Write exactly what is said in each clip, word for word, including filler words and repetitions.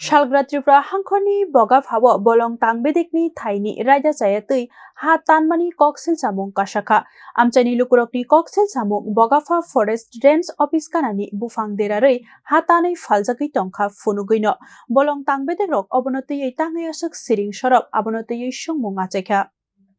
Salgra Tripura hangkhorni Bogaphao bolong tangbedekni thaini raida chaya twi ha tanmani kok silchamung kasakha. Amchaini lukurokni kok silchamung Bogapha Forest Range Office ganani buphang derarwi ha tanwi phaljagwi tongkha phunugwino. Bolong tangbedekrok obono twiwi tangwi aswk siring sorok abono twiwi swngmung achaikha.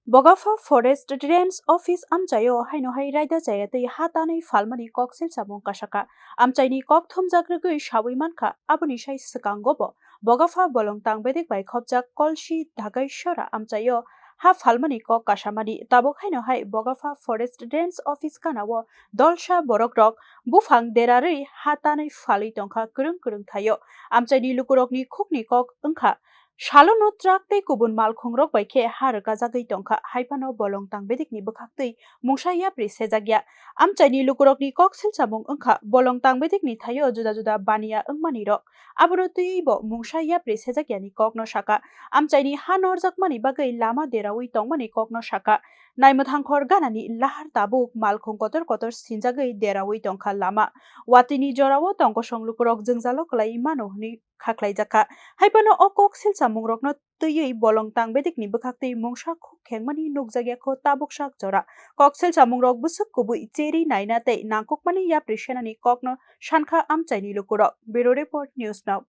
Bogapha Forest Range Office amchaio haino hai raida chaya twi ha tanwi phalmani kok silchamung kasakha. Amchaini kok thumjak rwgwi sawi mankha, aboni sai swkango bo Bogapha bolong tangbedek bai khopjak Kolsi Dhagai Sora amchaio ha phalmani kok kasamani. Tabuk haino hai Bogapha Forest Range Office ganao dolsa borokrok buphang derarwi ha tanwi phalwi tongkha kwrwng kwrwng thaio. Amchaini lukurokni khukni kok wngkha, salono truck tei kubun malkhungrok bai khe ha rwkajagwi tongkha, hai phano bolong tangbedekni bwkhaktwi mungsa yapri sejakya. Amchaini lukurokni kok silchamung wngkha, bolong tangbedekni thaio juda juda baniya wngmanirok. Abono twiwi bo mungsa yapri sejakyani kokno sakha. Amchaini ha norjakmani bagwi lama deraui tongmani kokno sakha. Naimwthangkhor ganani lahar tabuk malkhung kotor kotor sinjagwi deraui tongkha lama. Watwini jorao tongkosong lukurok jwngjalo kwlaiwi mano hwnwi khaklaijakha. Hai phano o kok silchamungrokno twiwi bolong tangbedekni bwkhaktwi mungsa khuk khengmani nukjakya kho tabuk sak jora. Kok silchamungrok bwswk kubui cheri naina tei nangkukmani yapri senani kokno sankha amchaini lukurok. Bureau Report, News Now.